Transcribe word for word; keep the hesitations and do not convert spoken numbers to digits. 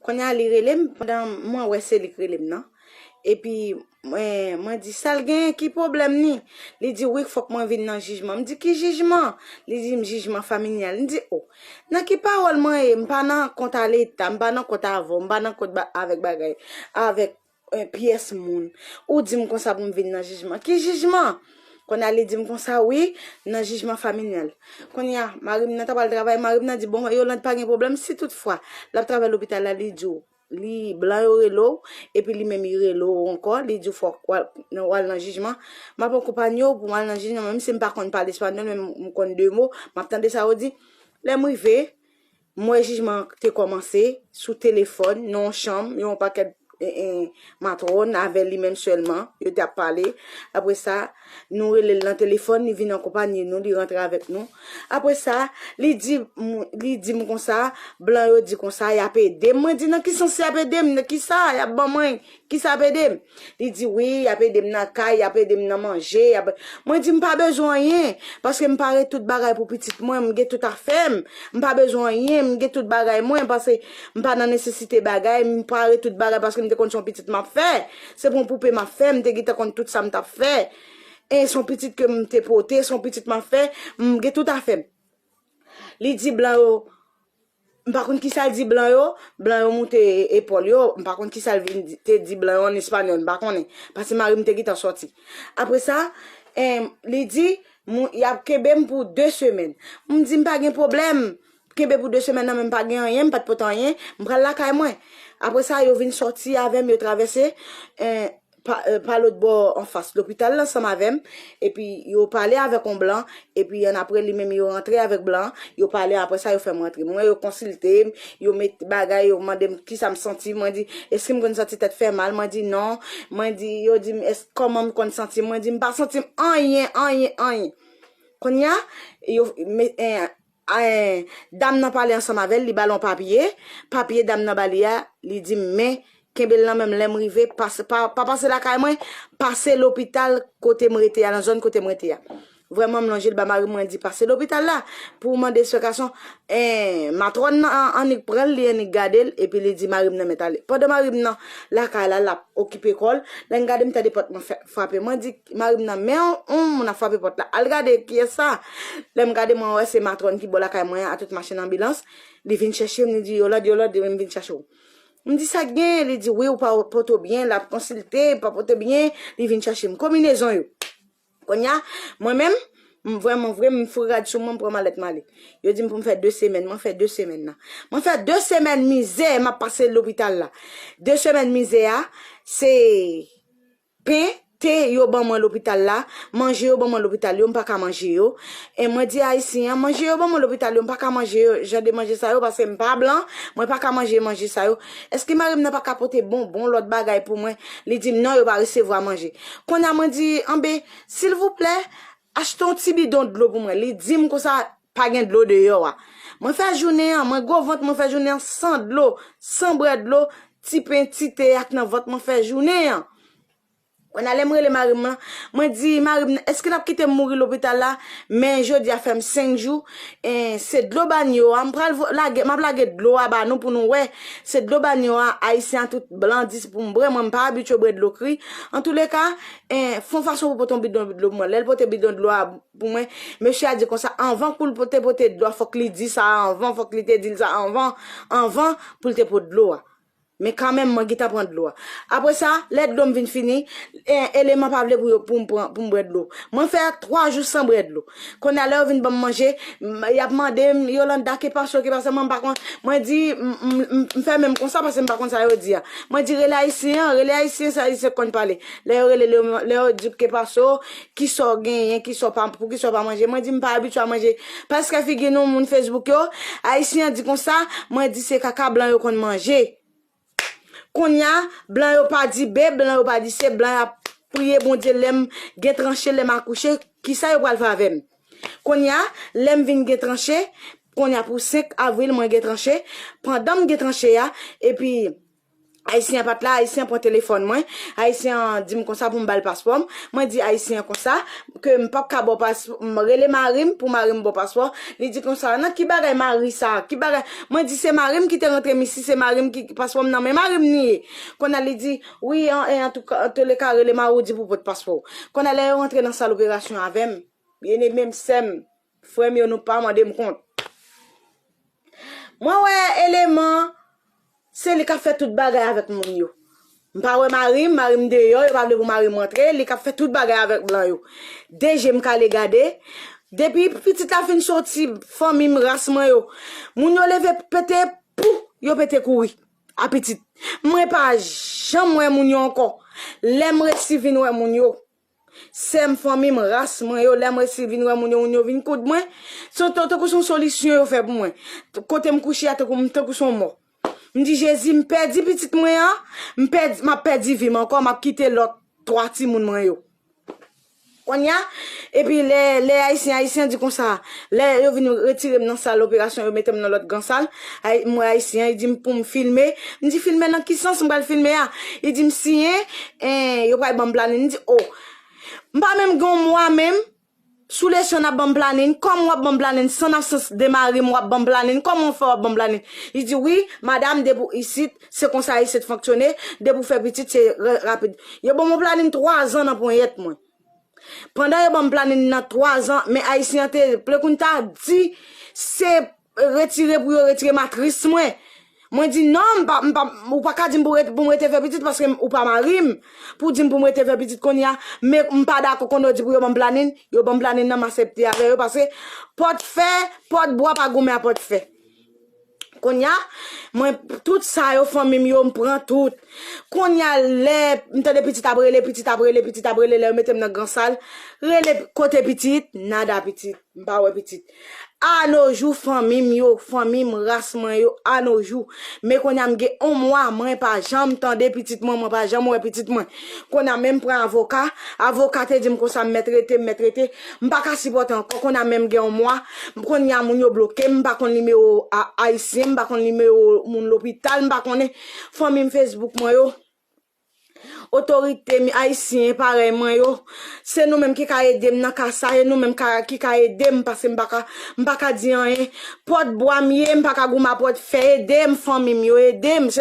Kounye a li rele m, pandan mwen wè se li k rele m nan. Epi mwen, mwen di, "Sa l genyen, ki pwoblèm ni?" Li di, "Wi, fòk mwen vin nan jijman." M di, "Ki jijman?" Li di m, "Jijman familyal." M di, "O, nan ki pawòl mwen ye? M pa nan kont a Leta, m pa nan kont avè w, m pa nan kont ba- avèk bagay, avèk eh, pyès moun. Ou di m konsa pou m vin nan jijman." "Ki jijman?" Kounye a li di m konsa, "Wi, nan jijman familyal." Kounye a, mari m nan ta pral travay, mari m nan di, "Bon, Yolande, pa gen pwoblèm, si toutfwa l ap travay lopital la, li di w, li blan yo rele w, epi li menm li rele w ankò, li di w fòk w al, w al nan jijman, m ap akonpanye w pou m al nan jijman, menm si m pa konn pale espanyòl, men m konn de mo, m ap tande sa yo di." Lè m rive, m wè jijman an te kòmanse sou telefòn, nan yon chanm, yon pakèt, eh, eh, matwòn avè li menm sèlman, yo t ap pale. Apre sa, nou rele l nan telefòn, li vin akonpanye nou, li rantre avèk nou. Apre sa, li di, m- li di m konsa, "Blan yo di konsa, y ap ede m." Mwen di, "Nan ki sans y ap ede m? Nan ki sa y ap ban mwen? Ki sa y ap ede m?" Li di, "Wi, y ap ede m nan kay, y ap ede m nan manje, y ap." Mwen di, "M pa bezwen anyen, paske m pare tout bagay pou pitit mwen, m gen tout afè m. M pa bezwen anyen, m gen tout bagay mwen, paske m pa nan nesesite bagay, m pare tout bagay, paske m te konn se yon pitit m ap fè. Se pou yon poupe m ap fè, m te gentan konn tout sa m t ap fè. E se yon pitit ke m te pote, se yon pitit m ap fè, m gen tout afè m." Li di blan yo, m pa konn ki sa l di blan yo, blan yo moute epòl yo, m pa konn ki sa l vin di- te di blan yo an espanyòl, m pa konnen, paske mari m te gentan sòti. Apre sa, em, li di, moun- y ap kenbe m pou de semèn. M di, "M pa gen pwoblèm, kenbe pou de semèn nan, men m pa gen anyen, m pa t pote anyen, m pral lakay mwen." Apre sa, yo vin sòti avè m, yo travèse, eh, pa, eh, pa lòt bò anfas lopital la ansanm avè m, epi yo pale avèk yon blan, epi annapre li menm yo rantre avèk blan, yo pale, apre sa yo fè m rantre. Mwen yo konsilte m, yo met bagay, yo mande m kisa m santi, mwen di, "Èske m konn santi tèt fè mal?" Mwen di, "Non." Mwen di, yo di m, "Èske kòman m konn santi m?" Mwen di, "M pa santi m anyen, anyen, anyen." Kounye a, yo, me- eh, eh, dam nan pale ansanm avè l, li ba l yon papye, papye dam nan ba li a, li di m, "Men, kenbe l nan men m, lè m rive, pase, pa, pa pase lakay mwen, pase lopital kote m rete a, nan zòn kote m rete a." Vrèman, m lonje l ba mari m, mwen di, "Pase lopital la pou w mande esplikasyon." Eh, matwòn nan an- annik pran l, li annik gade l, epi li di mari m nan mèt ale. Pandan mari m nan lakay la, l ap okipe kò l, lè m gade, m tande pòt mwen fè- frape. Mwen di mari m nan, "Men yon, yon moun ap frape pòt la. Al gade kiyès sa." Lè m gade, mwen wè se matwòn ki bò lakay mwen an, a tout machin anbilans. Li vin chèche m, li di, "Yolande, Yolande, m vin chèche w." M di, "Sa k gen?" Li di, "Wi, ou pa pote w byen." L ap konsilte, pa pote byen, li vin chèche m. Konbinezon yo. Kounye a, mwen menm, m vrèman vre, m foure rad sou mwen, m pran malèt m ale. Yo di m pou m fè de semèn, mwen fè de semèn nan. Mwen fè de semèn mizè, m ap pase lopital la. De semèn mizè a, se pen, te yo ban mwen lopital la, manje yo ban mwen lopital yo, m pa ka manje yo. E mwen di Ayisyen an, "Manje yo ban mwen lopital yo, m pa ka manje yo, jan de manje sa yo, paske m pa blan, mwen pa ka manje manje sa yo. Èske mari m nan pa ka pote bonbon, lòt bagay pou mwen?" Li di m, "Non, yo pa resevwa manje." Kounye a mwen di, "Anben, silvouplè, achte yon ti bidon dlo pou mwen." Li di m konsa, "Pa gen dlo deyò a." Mwen fè jounen an, mwen gwo vant, mwen fè jounen an san dlo, san bwè dlo, ti pen, ti te ak nan vant, mwen fè jounen an. Kounye a lè m rele mari m nan, mwen di mari m nan, "Èske l ap kite m mouri lopital la?" Men jodi a fè m senk jou, e, se dlo banyo a, m pral vo- lage, m ap lage dlo a ba nou pou nou wè. Se dlo banyo a, Ayisyen an tout blan di pou m bwè, mwen m pa abitye bwè dlo kri. Antouleka, e, fè yon fason pou pote yon bidon dlo pou mwen. Lè l pote bidon dlo a pou mwen, mesye a di konsa, anvan pou l pote, pote dlo a, fòk li di sa anvan, fòk li te di l sa anvan, anvan pou l te pote dlo a. Men kanmenm, mwen gentan pran dlo a. Apre sa, lè dlo m vin fini, e, eleman pa vle pou yo, pou m pran, pou m bwè dlo. Mwen fè twa jou san bwè dlo. Kounye a, lè yo vin ban m manje, m- y ap mande m, "Yolanda, ke paso, ke paso?" Mwen m pa konn. Mwen di, m- m- m- m fèmen m konsa paske m pa konn sa yo di a. Mwen di, "Rele Ayisyen an, rele Ayisyen, se Ayisyen k konn pale." Lè yo rele, lè yo, lè yo di, "Ke paso, kisa w genyen, kisa w pa, poukisa w pa manje?" Mwen di, "M pa abitye a manje." Paske figi nou, moun Facebook yo, Ayisyen an di konsa, mwen di, "Se kaka blan yo konn manje." Kounye a, blan yo pa di B, blan yo pa di C, blan yo ap priye Bondye lè m gen tranche, lè m akouche, kisa yo pral fè avè m? Kounye a, lè m vin gen tranche, kounye a pou senk avril, mwen gen tranche, pandan m gen tranche a, epi Ayisyen an pa t la, Ayisyen an pran telefòn mwen. Ayisyen an di m konsa pou m ba l paspò m. Mwen di Ayisyen an konsa, ke m p ap ka ba w paspò, m rele mari m pou mari m ba w paspò. Li di konsa, nan ki bagay mari sa? Ki bagay? Mwen di se mari m ki te rantre m isi, se mari m ki, paspò m nan men mari m li ye. Kounye a li di, wi, an, an, antouka, antoleka, rele mari w di pou pote paspò w. Kounye a lè yo rantre nan sal operasyon avè m, byeneme m, sè m, frè m yo, nou pa mande m kont. Mwen wè eleman, se li k ap fè tout bagay avèk moun yo. M pa wè mari m, mari m deyò, yo pa vle pou mari m rantre, li k ap fè tout bagay avèk blan yo. De je m kale gade, depi pitit la fin soti, fanmi m, ras mwen yo, moun yo leve pete, pou, yo pete kouri. A pitit. Mwen pa janm wè moun yo ankò. Lè m resi vin wè moun yo, sè m, fanmi m, ras mwen yo, lè m resi vin wè moun yo, moun yo vin koud mwen. Se yon, tankou se yon solisyon yo fè pou mwen. Kote m kouche a, tankou, tankou se yon mò. M di, Jezi, m pèdi pitit mwen an, m pèdi, m ap pèdi vi m ankò, m ap kite lòt twa timoun mwen yo. Kounye a, epi lè, lè Ayisyen, Ayisyen di konsa, lè yo vin retire m nan sal operasyon, yo mete m nan lòt gran sal, ay, m wè Ayisyen an, li di m pou m filme. M di, filme nan ki sans m pral filme a? Li di m siyen, en, yo pral ban m planin. M di, o, m pa menm gen yon mwa menm, sou lesyon n ap ban m planin, kòman w ap ban m planin, san absans de mari m w ap ban m planin, kòman w fè w ap ban m planin? Li di, wi, madanm, depi w isit, se konsa isit fonksyone, depi w fè pitit, se ra-, rapid. Yo ban m yon planin twa zan nan ponyèt mwen. Pandan yo ban m planin nan twa zan, men Ayisyen an te, Plekounta di, se retire pou yo retire matris mwen. Mwen di, non, m pa, m pa, ou pa ka di m pou rete, pou m rete fè pitit, paske m, ou pa mari m. Pou di m pou m rete fè pitit kounye a, men m pa dakò kounye a, yo di pou yo ban m planin, yo ban m planin nan, m aksepte avè yo, paske pòt fè, pòt bwa pa goumen a pòt fè. Kounye a, mwen, tout sa yo, fanmi m yo, m pran tout. Kounye a, lè m tande pitit ap rele, pitit ap rele, pitit ap rele, lè yo mete m nan gran sal, rele kote pitit, nada pitit, m pa wè pitit. Anojou, fanmi m yo, fanmi m, ras mwen yo, anojou. Men kounye a, m gen yon mwa, mwen pa janm tande pitit mwen, mwen pa janm wè pitit mwen. Kounye a, menm pran avoka, avoka te di m konsa, m mèt rete, m mèt rete. M pa ka sipòte ankò, kounye a menm gen yon mwa, kounye a moun yo bloke m, m pa konn nimewo a-, ayisyen, m pa konn nimewo moun lopital, m pa konnen fanmi m Facebook mwen yo. Otorite m, ayisyen parèy mwen yo, se nou menm ki ka ede m nan ka sa, e nou menm ka, ki ka ede m, paske m pa ka, m pa ka di anyen. Pòt bwa m ye, m pa ka goumen a pòt fè, ede m, fanmi m yo, ede m.